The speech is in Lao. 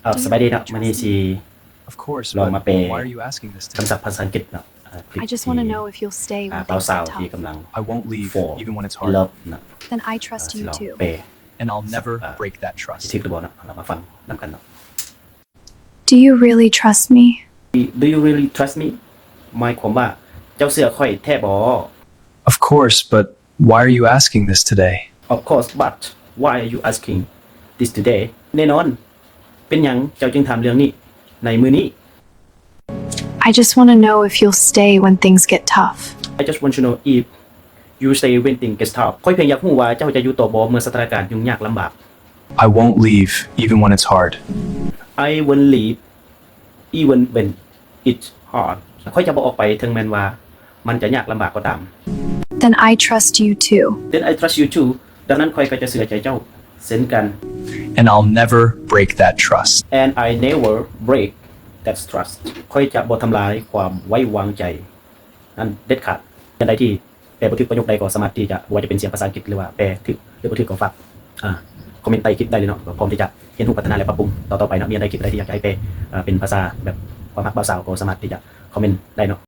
ຄັບ ສະບາຍດີເນາະ ມື້ນີ້ຊິ Of course, ລອງມາແປ but why are you asking this to me? ຄຳສັບພາສາອັງກິດເນາະ ອ່າ ຄລິບ I just wanna know if you'll stay when things get tough. ບ່າວສາວທີ່ກຳລັງ I won't leave, fall even when it's hard. In love ເນາະ. Then I trust you too. ແປ And I'll never break that trust. ຊິຖືກຫຼືບໍ່ເນາະ ເຮົາມາຟັງນຳກັນເນາະ. Do you really trust me? Do you really trust me? ໝາຍຄວາມວ່າ ເຈົ້າເຊື່ອຂ້ອຍແທ້ບໍ່? Of course, but why are you asking this today? Of course, but why are you asking this today? ແນ່ນອນ ເປັນຫຍັງເຈົ້າຈຶ່ງຖາມເລື່ອງນີ້ໃນມື້ນີ້? I just wanna know if you'll stay when things get tough. I just want to know if you stay when things get tough. ຂ້ອຍພຽງຢາກຮູ້ວ່າເຈົ້າຈະຢູ່ຕໍ່ບໍ່ເມື່ອສະຖານະການຫຍຸ້ງຍາກລຳບາກ. I won't leave, even when it's hard. I won't leave, even when it's hard. ຂ້ອຍຈະບໍ່ອອກໄປເຖິງແມ່ນວ່າມັນຈະຍາກລຳບາກກໍຕາມ. Then I trust you too. Then I trust you too. ດັ່ງນັ້ນຂ້ອຍກໍຈະເຊື່ອໃຈເຈົ້າເຊັ່ນກັນ. And I'll never break that trust. And I never break that trust. ຂ້ອຍຈະບໍ່ທຳລາຍຄວາມໄວ້ວາງໃຈນັ້ນເດັດຂາດ. ອັນໃດທີ່ ແປບໍ່ຖືກປະໂຫຍກໃດກໍສາມາດທີ່ຈະ ບໍ່ວ່າຈະເປັນສຽງພາສາອັງກິດ ຫຼືວ່າແປຖືກ ຫຼືບໍ່ຖືກກໍຝາກ ອ່າ ຄອມເມັນໃຕ້ຄລິບໄດ້ເລີຍເນາະ. ກໍພ້ອມທີ່ຈະຮຽນຮູ້ພັດທະນາ ແລະ ປັບປຸງຕໍ່ໆໄປເນາະ. ມີອັນໃດຄລິບໃດທີ່ຢາກຈະໃຫ້ແປ ເອີ ເປັນພາສາແບບຄວາມຮັກບ່າວສາວກໍສາມາດທີ່ຈະຄອມເມັນໄດ້ເນາະ.